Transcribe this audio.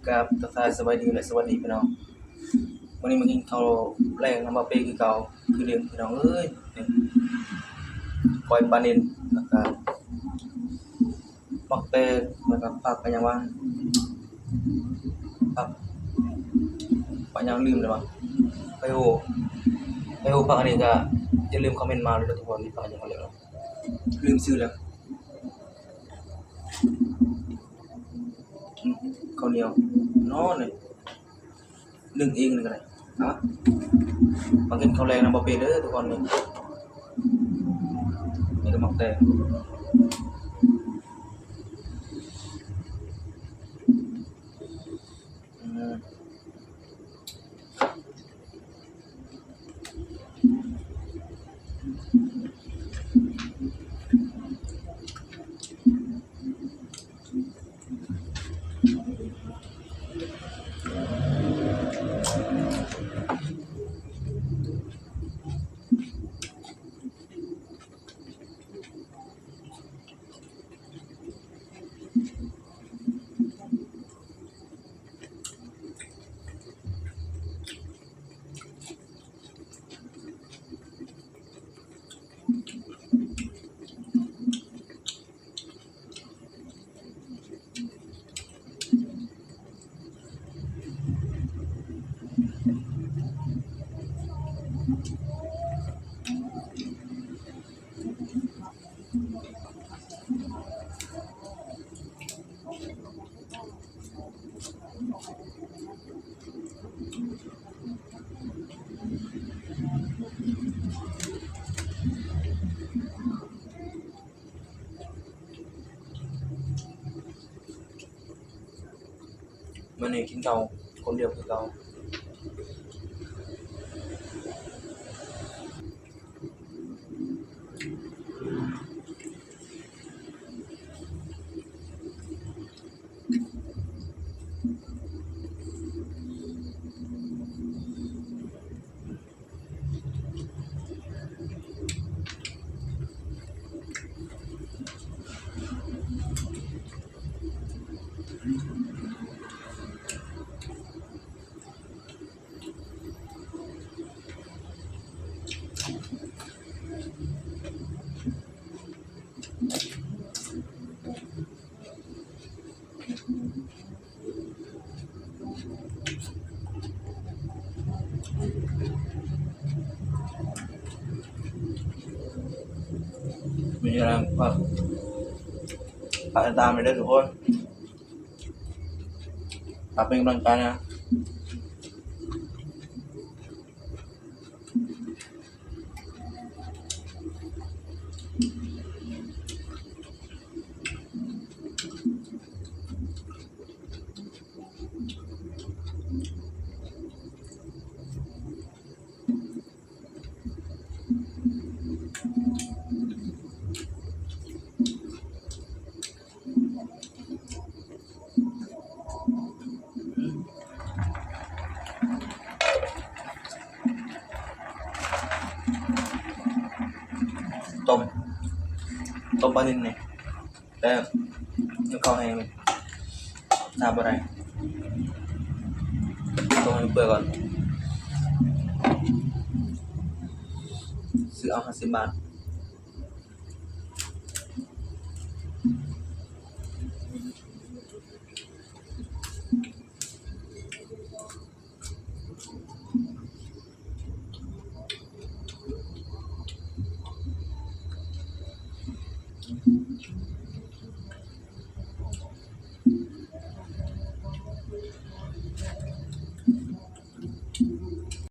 ກາບທັກທາຍສະບາຍດີ ແລະ ສະຫວັດດີພີ່ນ້ອງ. ມື້ນີ້ມາກິນເຂົ້າແລງນຳບ່າວເປ້ຄືເກົ່າ ຄືເດີມພີ່ນ້ອງເອີຍ. ນີ້ ກ້ອຍປານິນ ແລ້ວກະໝາກແຕງ ແລ້ວກະຜັກຫຍັງວະ ຜັກ ຜັກຫຍັງລືມແລ້ວວະ. ໄປໂຫ ໄປໂຫ ຜັກອັນນີ້ກະຢ່າລືມຄອມເມັນມາເດີທຸກຄົນ ນີ້ຜັກຫຍັງເລີຍ ລືມຊື່ແລ້ວ. ອືມ ເຂົ້າໜຽວເນາະນີ້ ໜຶ້ງເອງນີ້ກະໄດ້. ມາກິນເຂົ້າແລງນຳບ່າວເປ້ເດີທຸກຄົນ. ນີ້ ນີ້ກະໝາກແຕງ. ອືມ. ມື້ນີ້ກິນເຂົ້າຄົນດຽວຄືເກົ່າ. ມີຫຍັງຝາກ ຝາກຕິດຕາມໄດ້ເດີທຸກຄົນ ຝາກເປັນກຳລັງໃຈນະ. ຕົ້ມ ຕົ້ມປານິນນີ້ ແຕ່ ເຂົ້າແຫ້ງ ຊາບບໍ່ໄດ້ ຕ້ອງໃຫ້ເປື່ອຍກ່ອນ. ຊື້ເອົາຫ້າສິບບາດ. ອືມ